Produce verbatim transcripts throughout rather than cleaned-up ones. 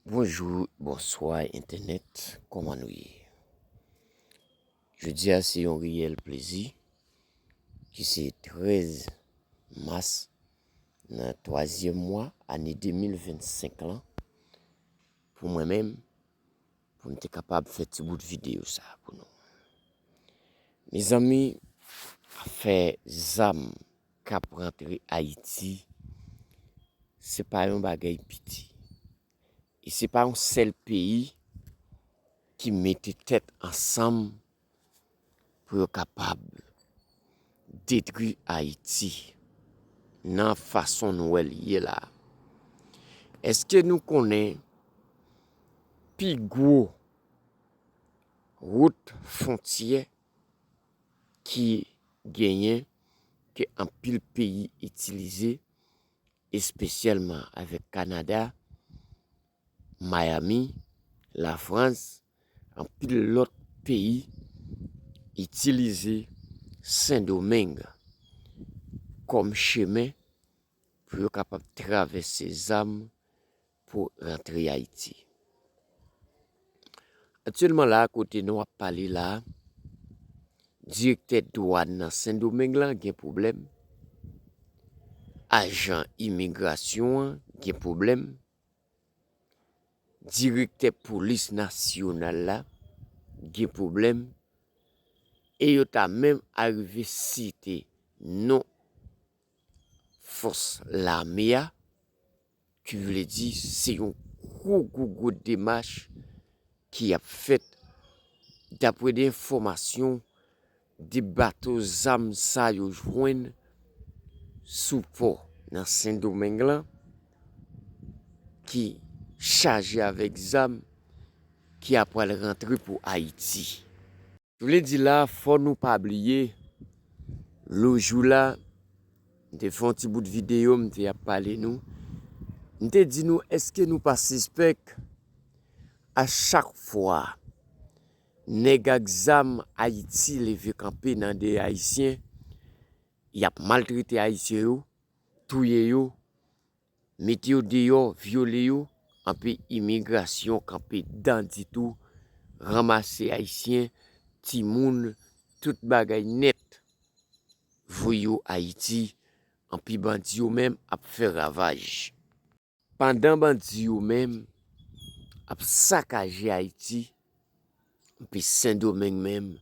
Bonjou, bonswa entènèt, kòman nou ye? Jodi a se yon reyèl plezi ki se trèz mas nan twazyèm mwa ane de mil vennsenk lan pou mwen menm, pou m te kapab fè ti bout videyo sa pou nou. Mezanmi, afè zam k ap rantre Ayiti, se pa yon bagay piti. E se pa yon sèl peyi ki mete tèt ansanm pou yo kapab detwi Ayiti nan fason nou wè l ye la. Èske nou konnen pi gwo wout fwontyè ki genyen, ke anpil peyi itilize, espesyalman avèk Kanada, Miami, Lafrans, anpil lòt peyi itilize Sendomeng kòm chemen pou yo kapab travèse zam pou rantre Ayiti. Aktyèlman la, kote nou ap pale la, direktè dwàn nan Sendomeng lan gen pwoblèm, ajan imigrasyon an gen pwoblèm, direktè polis nasyonal la gen pwoblèm, e yo ta menm arive site non fòs lame a, ki vle di se yon gwo, gwo, gwo demach ki ap fèt, dapre de enfòmasyon, de bato zam sa yo jwenn sou pò nan Sendomeng lan, ki chaje avèk zam ki ap pral rantre pou Ayiti. Vle di la, fò nou pa bliye, lòt jou la, m te fè yon ti bout videyo, m te ap pale nou. M te di nou, èske nou pa sispèk a chak fwa nèg ak zam Ayiti leve kanpe nan de Ayisyen, y ap maltrete Ayisyen yo, touye yo, mete yo deyò, vyole yo, anpi imigrasyon kanpe dan ditou, ranmase Ayisyen, timoun, tout bagay nèt, voye yo Ayiti, anpi bandi yo menm ap fè ravaj. Pandan bandi yo menm ap sakaje Ayiti, anpi Sendomeng menm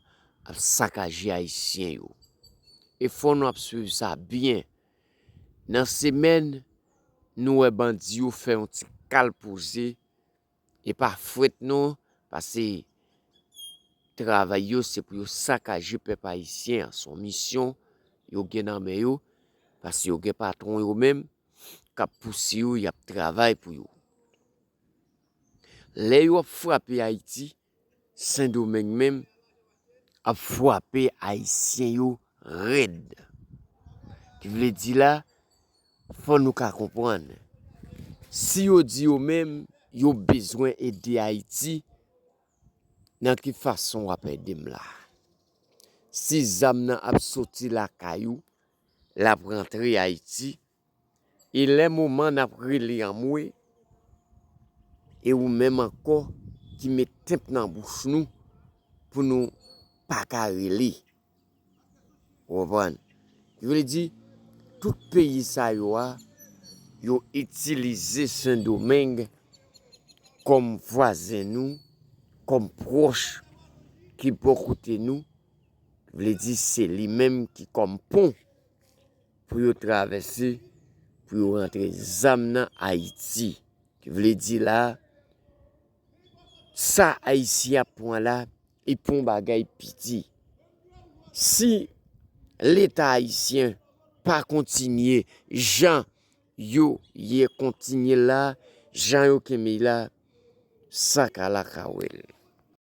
ap sakaje Ayisyen yo. E fò nou ap swiv sa byen. Nan semèn, nou wè bandi yo fè yon ti kal poze, e pa frèt non, paske travay yo se pou yo sakaje pèp ayisyen an. Se yon misyon yo gen nan men yo, paske yo gen patwon yo menm k ap pouse yo, y ap travay pou yo. Lè yo ap frape Ayiti, Sendomeng menm ap frape Ayisyen yo rèd. Ki vle di la, fò nou ka konprann. Si yo di yo menm, yo bezwen ede Ayiti, nan ki fason w ap ede m la? Si zam nan ap soti lakay ou, l ap rantre Ayiti, e lè moman n ap rele anmwe, e ou menm ankò ki met tenp nan bouch nou pou nou pa ka rele. Ou konprann? Ki vle di, tout peyi sa yo a, yo itilize Sendomeng kòm vwazen nou, kòm pwòch ki bò kote nou. Ki vle di, se li menm ki kòm pon pou yo travèse, pou yo rantre zam nan Ayiti. Ki vle di la, sa Ayisyen ap pran la, e pa yon bagay piti. Si Leta ayisyen pa kontinye jan yo ye kontinye la, jan yo kenbe la, sa ka la ka wè l.